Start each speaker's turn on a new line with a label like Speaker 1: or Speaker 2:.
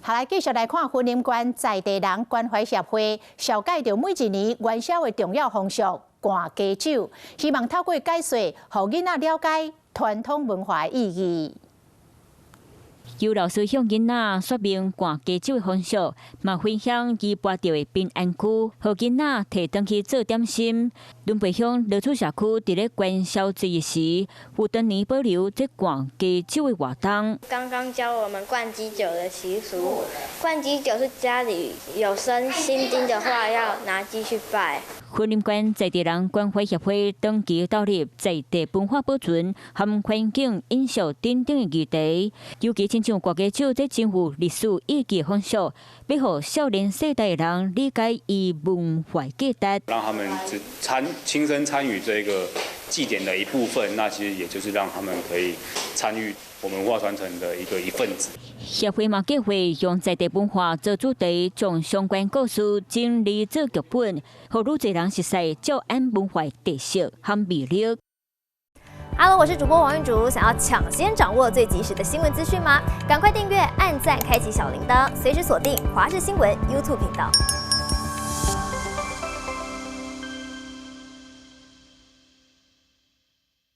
Speaker 1: 好，來繼續來看雲林縣在地人關懷協會，紹介著每一年元宵的重要風俗灌雞酒，希望透過解說，予囡仔了解傳統文化的意義。
Speaker 2: 由老師向囡仔說明灌雞酒的風俗，嘛分享伊跋著的平安龜，予囡仔提轉去做點心。崙背鄉羅厝社區佇咧元宵節時，有當年保留這灌雞酒的活動。
Speaker 3: 剛剛教我們灌雞酒的習俗，灌雞酒是家裡有生新丁的話，要拿雞去拜。
Speaker 2: 雲林縣在地人關懷協會長期投入在地文化保存和環境永續等等的議題，尤其親像灌雞酒這真有歷史意義的風俗，欲予少年世代的人理解伊文化價值。
Speaker 4: 讓他們親身參與這個祭典的一部分，那其實也就是讓他們可以參與我們文化傳承的一份子。
Speaker 2: 協會嘛計劃用在地文化做主題，將相關故事整理做劇本，予愈濟人熟悉詔安文化特色和魅力。
Speaker 5: Hello，我是主播王玉竹，想要搶先掌握最及時的新聞資訊嗎？趕快訂閱、按讚、開啟小鈴鐺，隨時鎖定華視新聞 YouTube 頻道。